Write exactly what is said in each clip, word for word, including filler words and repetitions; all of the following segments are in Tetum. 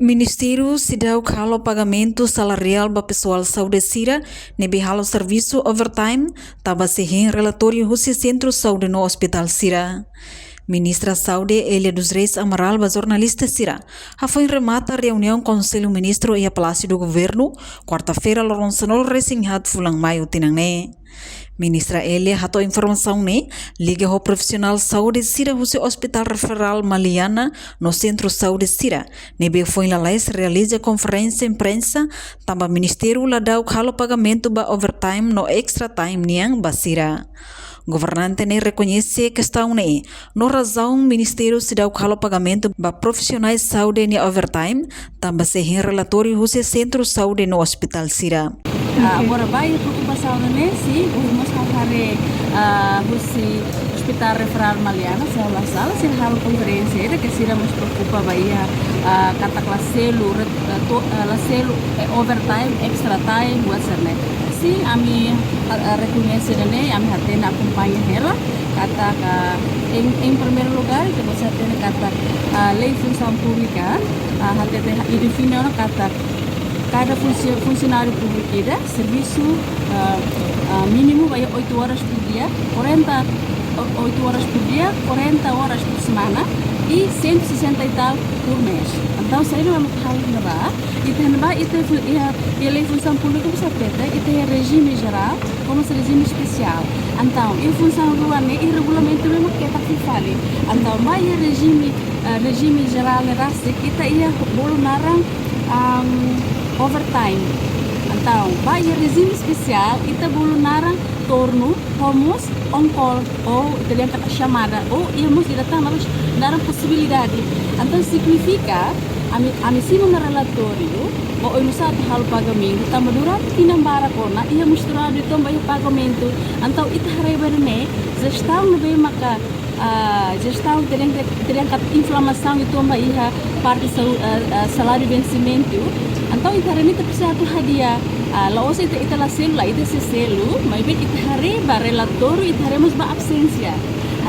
Ministériu seidauk halo pagamentu salariál ba pesoál saúde sira ne'ebé halo servisu overtime, tanba sei hein relatóriu husi sentru saúde no ospitál sira. Ministra Saúde Elia dos Reis Amaral ba jornalista sira hafoin remata reuniaun Konsellu Ministru iha Palásiu do Governu, kuarta-feira, loron sanulu resin haat fulan Maiu tinan ne'e. Ministra Elia hato'o informasaun ne'e liga ho profisionál saúde sira husi Ospitál Referál Maliana no sentru saúde sira ne'ebé foin lalais realiza konferénsia imprensa tanba ministériu ladauk halo pagamentu ba overtime no extra time nian ba sira. Governante ne'e rekoñese kestaun ne'e no razaun ministériu seidauk halo pagamentu ba profisionál saúde nia overtime, tanba sei hein relatóriu husi sentru saúde no ospitál sira. Ah, agora ba iha preokupasaun ne'e, sin, ohin mós ha'u haree, ah, husi Ospitál Referál Maliana, sira la sala, sira halo konferénsia ida ke sira mós preokupa ba iha, ah, katak la selu, re-, eh, to-, eh, la selu, eh, overtime, extra time, buat sira-ne'e. Sin, ami, ah, ah, rekoñese ida-ne'e, ami hatene, akompaña hela, katak, em, em primeiro lugar, ita mós hatene katak, ah, Lei Funsaun Públika, ah, hatete, i define ona katak kada funsi-, funsionáriu públiku ida, servisu, ah, ah, mínimu ba iha oito horas por dia, quarenta, o-, oito horas por dia, quarenta horas por semana e cento e sessenta e tal por mês. Entaun, saida mak halo iha ne'ebá, ita iha ne'ebá, ita fu-, iha, iha Lei Funsaun Públika mós hatete, ita iha rejime jerál, ho mós rejime espesiál. Entaun, iha funsaun rua ne'e, iha regulamentu ne'e mak ketak fó fali. Entaun, ba iha rejime, eh, rejime jerál ne'e rasik, ita iha bolu naran, am, overtime. Entaun, ba iha rejime espesiál, ita bolu naran turnu, ho mós on call, ou ita dehan katak chamada, ou iha mós ida tan, mas naran posibilidade. Entaun, signifika, ami, ami simu ona relatóriu, ba oinsá atu halo pagamentu, tanba durante tinan barak ona, iha misturadu uitoan ba iha pagamentu. Entaun, ita haree ba ne'e, jestaun ne'ebé maka, ah, jestaun ita dehan, ita dehan katak inflamasaun uitoan ba iha parte sau-, ah, ah, saláriu vensimentu. Entaun, ita haree ne'e ita presiza atu hadi'a, ah, la'ós ita, ita la selu, lae, ita sei selu, maibé ita haree ba relatóriu, ita haree mós ba absénsia.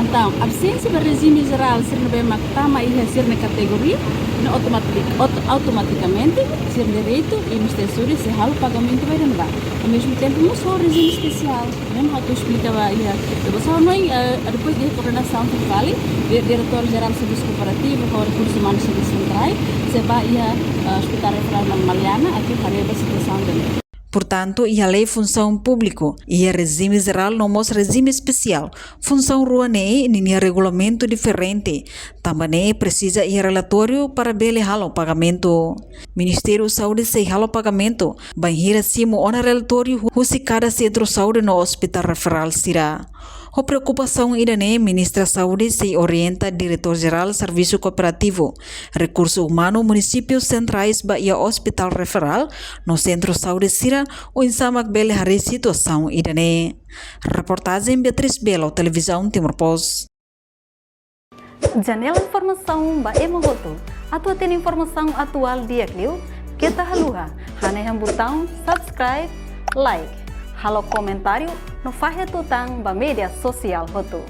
Entaun, absénsia ba rejime jerál, sira ne'ebé mak tama iha sira-nia kategoria, ne'e automatik-, auto-, automatikamente, sira-nia direitu, i Ministériu Saúde sei halo pagamentu ba ida-ne'ebá. Ao mesmo tempo, mós ho rejime espesiál. Mesmu ha'u atu esplika ba iha, depois ha'u hanoin, eh, depois de koordenasaun fali, di-, Diretór Jerál Servisu Kooperativa, ho Rekursus Umanus Servisu Sentrál, sei ba iha, eh, Ospitál Referál Maliana, atu haree ba situasaun ida-ne'e. Portantu, iha Lei Funsaun Públika, iha rejime jerál no mós rejime espesiál, funsaun rua ne'e ninia regulamentu diferente, tanba ne'e presiza iha relatóriu para bele halo pagamentu. Ministériu Saúde sei halo pagamentu bainhira simu ona relatóriu husi kada sentru saúde no ospitál referál sira. Ho preokupasaun ida-ne'e, Ministra Saúde sei orienta Diretór Jerál Servisu Kooperativu, Rekursu Umanu Munisípiu Sentrais ba iha ospitál referál no sentru saúde sira, oinsá mak bele harii situasaun ida-ne'e. Reportajen Beatriz Belo, Televizaun Timor Post. Janela informasaun ba ema hotu. Atu hatene informasaun atuál di'ak liu, keta haluha hanehan butaun subscribe, like, halo komentáriu no fahe tutan ba média sosiál hotu.